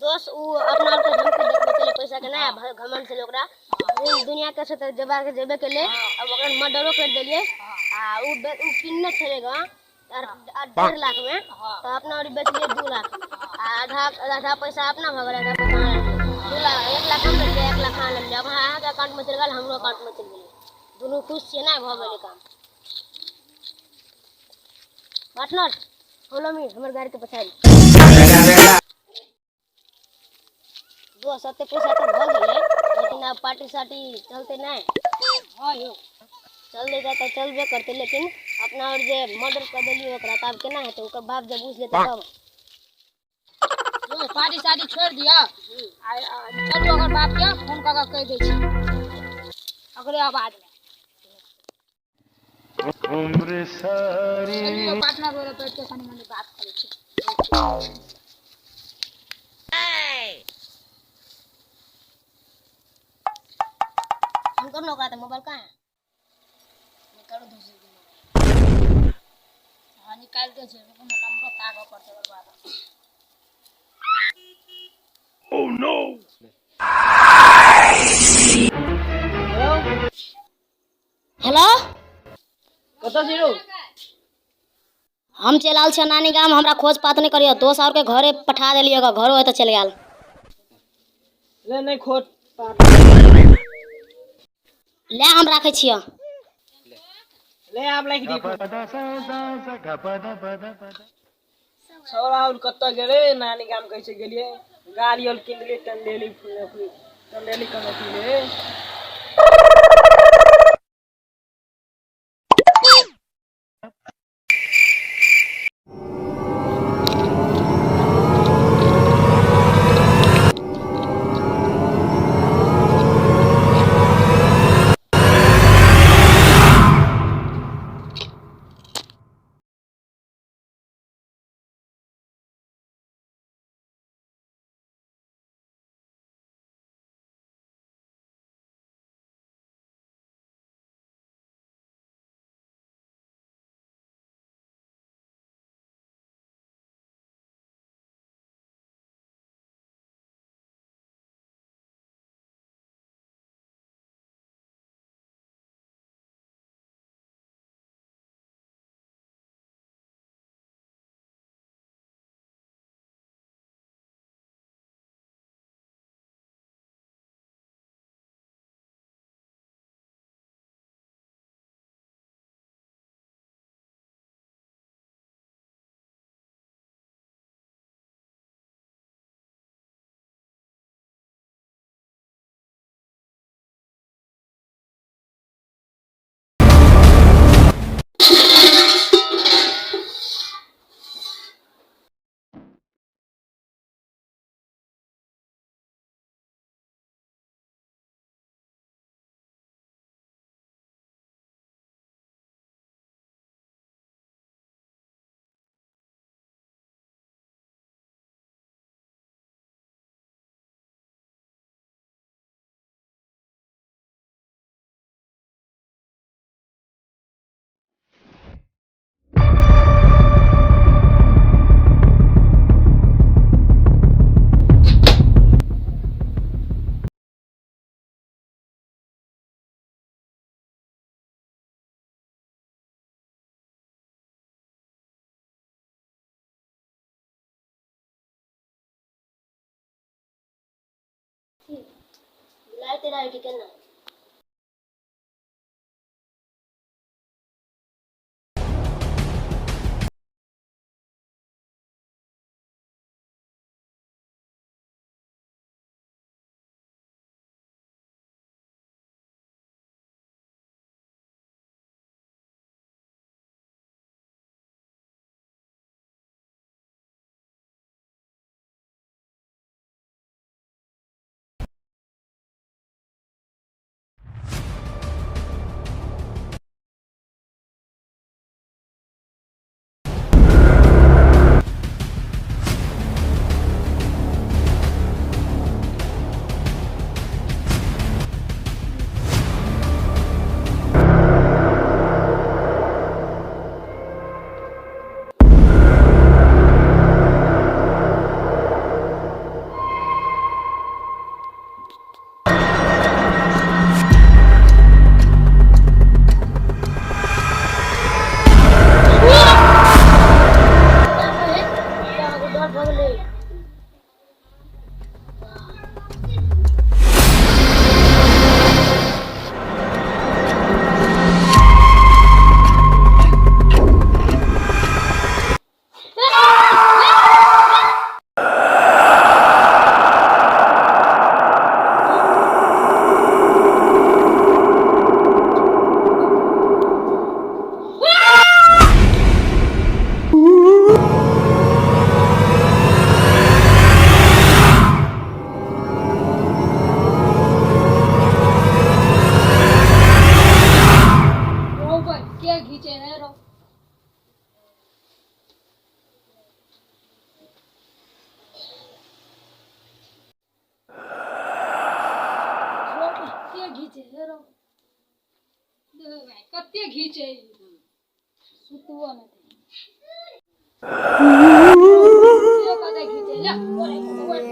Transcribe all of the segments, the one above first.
दोस्त उ अपना आर के धमकी देखबै छलै पैसा के नहि घमंड छलै ओकरा। उ दुनिया के से जबा के जेबे केलै, अब ओकरा मर्डरो कर देलियै। आ उ उ किनने छलै गाँ 1.5 लाख में, तो अपना और बेचलियै 2 लाख। आ आधा आधा पैसा अपना भऽ गेलै, आधा पैसा अहाँ लेलियै। 2 लाख, 1 लाख हम लेलियै, 1 लाख अहाँ लेलियै। अब अहाँके अकाउंट में चलि गेल, हमरो अकाउंट में चलि गेलै। दुनू खुश छियै ने, भऽ गेलै काम। पार्टनर फॉलो मी, हमर गाड़ी के पछाड़ी। दोस्त एते पैसा तऽ भऽ गेलै, लेकिन आब पार्टी सार्टी चलतै नहि? हँ यौ, चलतै तऽ चलबे करतै, लेकिन अपना आओर जे मर्डर कऽ देलियै ओकरा तऽ आब केना हेतै? ओकर बाप जब बुझि लेतै तब। यौ पार्टी सार्टी छोड़ि दिअ, आ चलू ओकर बापके फोन कऽ कऽ कहि दै छी ओकरे आवाजमे। चलियौ पार्टनर बोले बैठ के कनी मनी बात करै छी। फोन करू ने ओकरा, तऽ मोबाइल कहाँ है? निकालू दोसर दिन। हँ निकालि दै छै, रुकू ने, नम्बरो ताकऽ पड़तै ओकर बाद। हेलो, कतऽ छी रौ? हम चलि आयल छियै नानी गाम, हमरा खोज पात नहि करियौ। दोस्त आरके घरे पठा देलियै, घरो एतऽ चलि गेल। ले नहि खोज पात। ले हम राखै छियै। ले आब राखि दी। छौड़ा और कतऽ गेलै? नानी गाम कहै छै गेलियै, गाड़ी और कीन देलियै, टंडेली फूल टंडेली कन अथी रे। बुलाते रहे कि केना? कते घीचे सुतबो नहि कते घीचे ले ओढ़।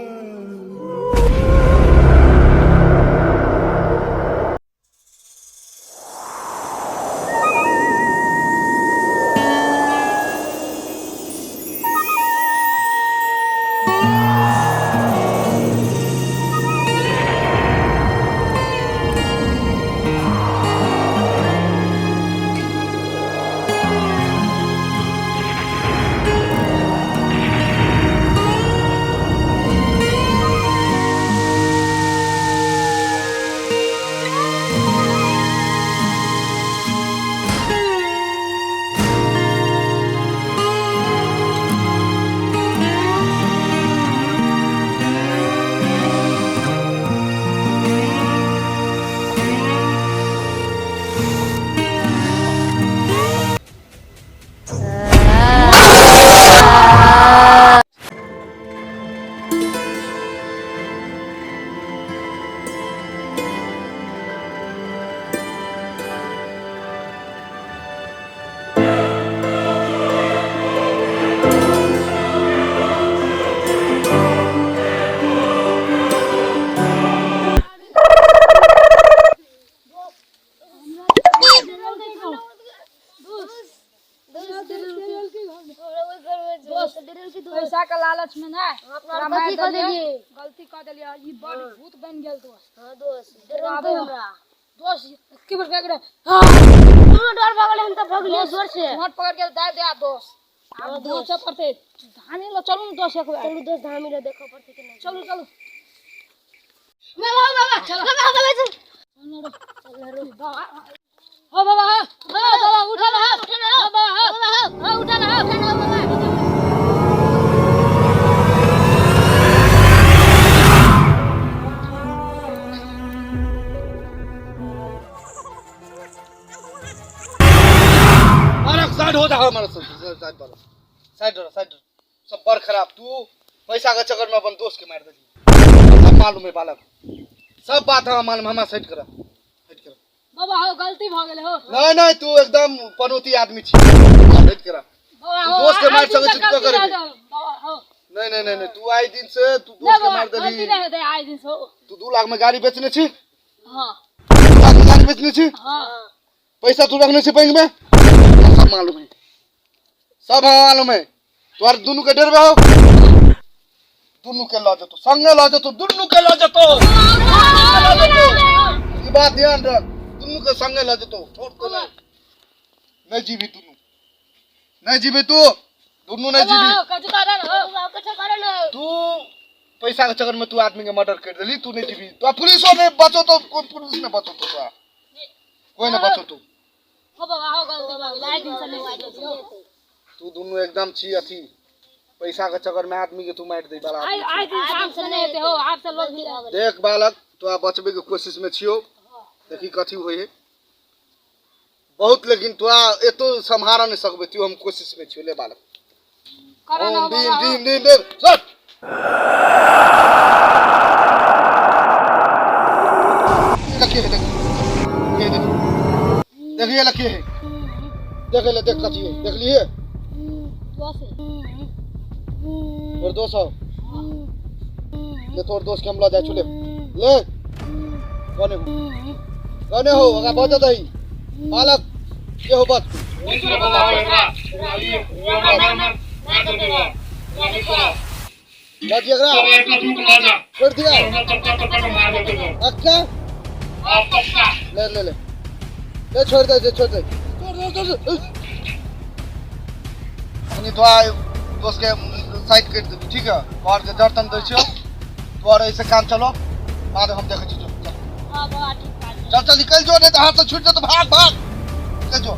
पैसा के लालच में ना अपना गलती कर देलिए। गलती कर देलिए, ई बड़ भूत बन गेल दोस्त। हाँ दोस्त, डरलकै हमरा। दोस्त की बेर पकड़े कोनो डर भगल, हम तऽ भगलिए जोर से। हाथ पकड़ के दाय दे दोस्त। आब दोस्त पड़ते धानी लो, चलू ने दोस्त एक बेर। चलू दोस्त, धामी लो देखो पड़ते कि नहीं। चलू चलू। बाबा बाबा बाबा बाबा चल। हो बाबा, हो बाबा, उठा ना, हो बाबा, हो हो उठा ना, हो बाबा। अरे साइड हो जा हमारा, साइड वाला, साइड हो, साइड हो। सब बड़ खराब, तू पैसा के चक्कर में अपन दोस्त के मार देली। सब मालूम है बालक, सब बात हमरा मालूम। हमरा साइड कर, साइड कर। बाबा हो, गलती भ गेल हो। नहीं नहीं, तू एकदम पनौती आदमी छी, साइड कर। बाबा तू हो, दोस्त के मार आइ दिन सकै से छी तो गलती करबे। नहि हेतै, बाबा हो। नहीं नहीं नहीं नहीं, तू आई दिन से तू नहि दोस्त के बाबा, मार गलती देली। नहि हेतै आइ दिन से। तू 2 लाख में गाड़ी बेचने छी? हाँ। 2 लाख में गाड़ी बेचने छी? हाँ। पैसा तू रखने छी बैंक में? सब मालूम है, सब हमरा मालूम है। तोहर दुनू के डरबे हो, दुनू के ल जेतो, संगे ल जेतो, दुनू के ल जेतो, ई बात ध्यान रख, दुनू के संगे ल जेतो, छोड़ तो नहीं। नहीं जीबी दुनू, नहीं जीबी तू, दुनू नहीं जीबी। कछु करन हो। कछु करन हो। तू पैसा के चक्कर में तू आदमी के मर्डर कर देली, तू नहीं जीबी। तो पुलिसो नहीं बचो, तो कोई पुलिस नहीं बचो, तो कोई नहीं बचो तू। हो बाबा हो, गलती भ गेल, आइ दिन से नहि हेतै। तू दुनू एकदम छी अथी, पैसा के चक्कर में आदमी के तू मार दे वाला आइ आदमी। आइ दिन से आब से नहि हेतै हो, आब से लोग भी देख बालक, तो आप बचबे के कोशिश में छियो, देखी कथी होय है बहुत, लेकिन तो एतो सम्हारा नहीं सकबे तू, हम कोशिश में छियो। ले बालक, करन हो ओम भीम बाबा हो। भीम भीम भीम सट। लकी है, देख ये देख, देख ये लकी है, देख ले, देख कथी है, देख लिए दोस्त और दोस्त हो ले, तोर दोस्त के हम ल जाय छु, ले ले। कने हो, कने हो, ओकरा बचत है बालक के हो बच। ल जी एकरा कर दिया पक्का, ले ले ले ले, छोड़ दे, छोड़ दे, छोड़ दे, छोड़ दे। अपनी दुआ दोस्त के साइड कर दे, ठीक है? और के जर्तन दै छियो, तोहर ऐसे काम चलो, बाद हम देखै छी। चल हां बाबा ठीक बात। चल चल, निकल जो, नहीं तो हाथ से छूट जेतो, भाग भाग निकल जो।